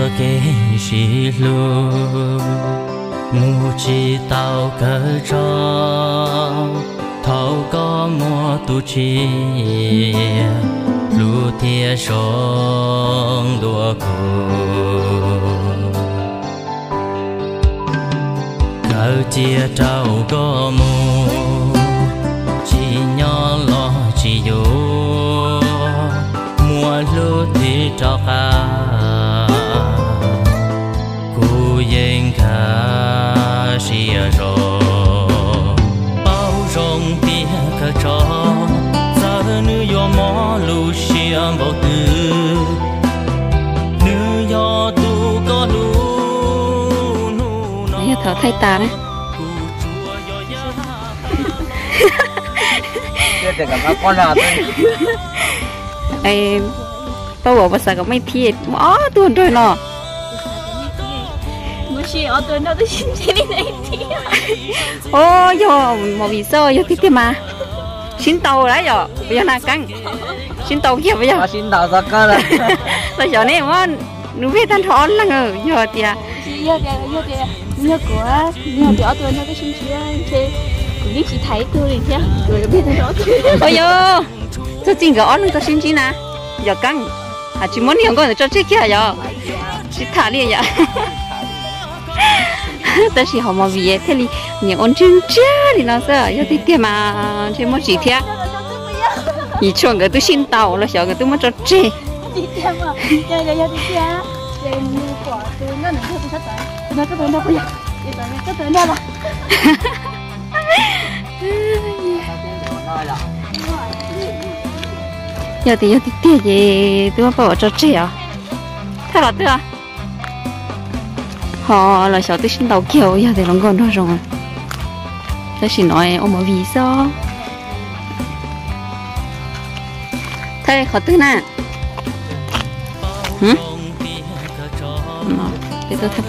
Kev sib hlub mus tsis tau kawg tso, thaum koj muaj tus tsim, hlub thiab zoo dua kuv. Kawg cia rau koj mus, tsis nyob los tsis yuav, muaj hlub twb rov qab, kuv yeej nkag siab zog. Paub zoo tiag kawg tso, txawm nws yuav mob lub siab npaum twg, nws yog tus koj hlub hnub no. Yog thaum thaij tas na. Pab uas pab xav kom mej thiaj muaj ob tug nrog no. Os, yog movie xwb yog tiag tiag mas. Sib ntaus lawm yom, puas yog na Keeb? Sib ntaus kiag puas yog? Los xyov ne, muab nws vej tag nrho ob leeg, yog tias, yog tias, yog tias, yog kuv, yog tias ob tug no twb sib ntsib, kuv yeej tsis tham ib tug li thiab, kuv vej tag nrho ob tug. Ua yog, txog txij nkawd ob leeg tau sib ntsib na, yog Keeb, ha tsis muab niag hluas nkauj ntawd tso tseg kiag yom? Tsis tham li yom? Tab sis hauv movie thiaj li nyiam ua ntsiag ntsiag li no xwb, yog tiag tiag mas ntshe muaj tsis thiab. Yim tshuaj nkawd twb sib ntaus los xyov nkawd twb muab tso tseg. Yog tias yog tiag tiag ces twb muab pab uas tso tseg os. Thaj los twb os. Ho los xyov twb sib ntaus kiag, yog tias hluas nkauj nraug zoo. Tab sis no ua movie xwb. Thaj qhov twg na? Peb tuaj thaj.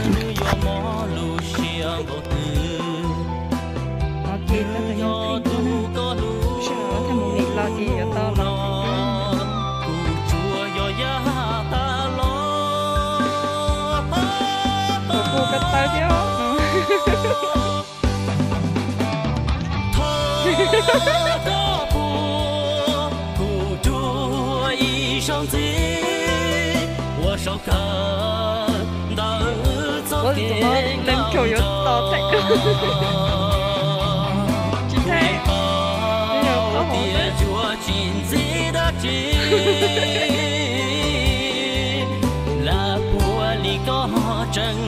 Ua li tus no leej raug yuav to tag. Tsis thaij, tsis yog taub hau xwb.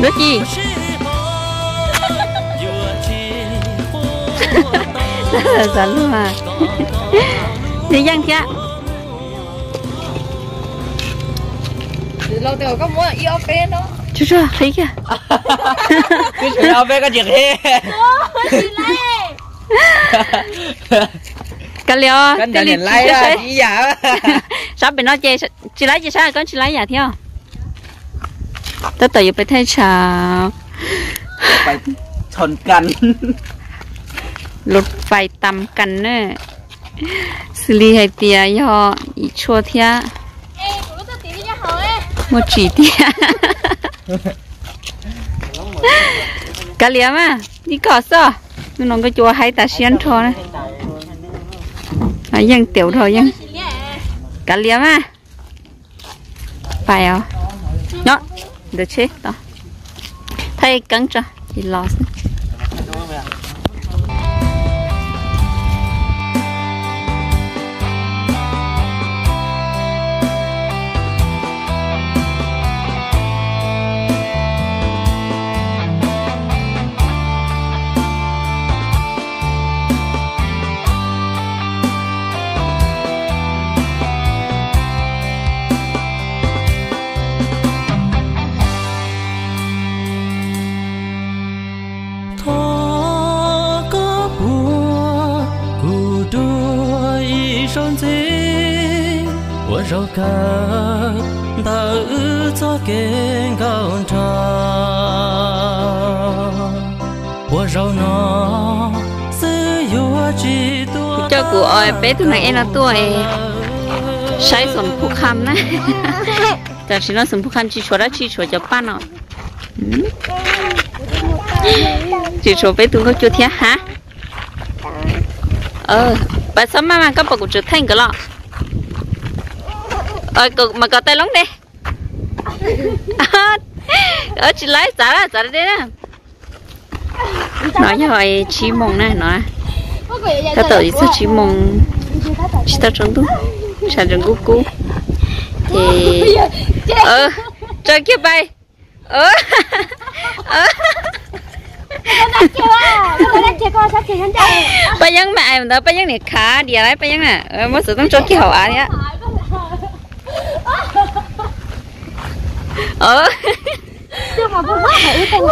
Dab tsi? Xav luag. Nws yeej thiab. Tsuag tsuag qhib kiag. Ob peb koj tsis qhib. Kav liam, sab pem no ces tsis laib ces sab koj tsis laib yam thiab. Tab tom yuav pais thaij tshav. Lub fais tam kas na. Xws li hais tias yog Yim Tshuaj thiab Muaj Tsim thiab. Kav liam mas, ib koj xwb, hnub no nkauj cua haib tas siab nrho na. Yeej tiaus dhau yeej. Kav liam mas. Pais os. Nyob ntawm tsheb tod. Thaij Keeb tso ces los xwb. Thov koj puag kuv dua ib zaug ntxiv, ua zaug kawg ntawm wb txoj kev nkauj nraug, ua zaug no xwb yuav Peb tug neeg ej no tuaj saib xoom phuj kham na. Tam sim no xoom phuj kham tsis tshuav dab tsi, tshuav cov paj no. Tsis tshuav peb tug nkauj cua thiab hab. Pas txhob maj mas, koj pom kuv tseem theej nkawd los. Mas kov tais loob deb. Tsis laib, txav, txav deb na. No yog tsib moos na no. Tab tom txog tsib moos, tsis tau tsaus ntuj, tshav tseem kub kub. Ces tso kiag pais. Paj Yeeb me ais ntawd, Paj Yeeb niam khav diam lawm, Paj Yeeb na, muab xov tooj tso kiag hauv av thiab.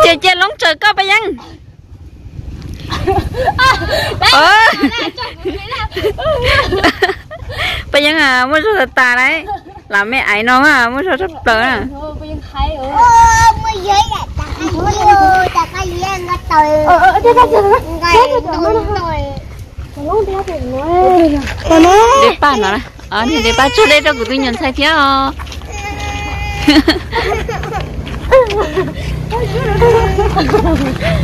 Cia cia loob tsaws koj Paj Yeeb. Paj Yeeb muaj zog tas tas lawm, lam me ais no muaj zog tshaj plaws na. Dej paj no, niag dej paj tsuag dej rau kuv tus nyuam ntxhais thiab os.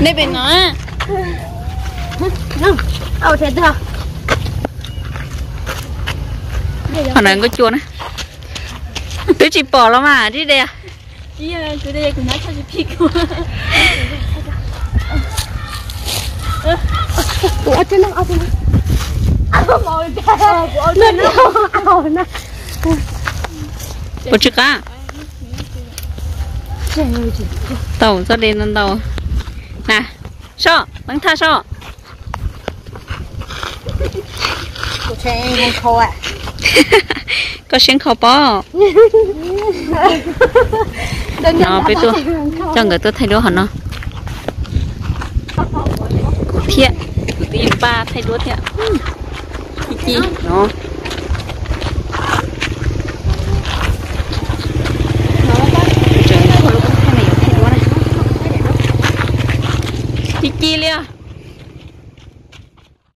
Nej pem no. Qhov no nkauj cua na. Twb tsis pom los mas tib de. Puas tsis qab? Tau txoj de ntau ntau. Na, Soj, leej thaj Soj. Koj siab nkhaus pob. No peb tuaj coj nkawd tuaj thaij duab hov no. Kuv thiab kuv twb yeej npaj thaij duab thiab. Ci ci no. Ci ci li.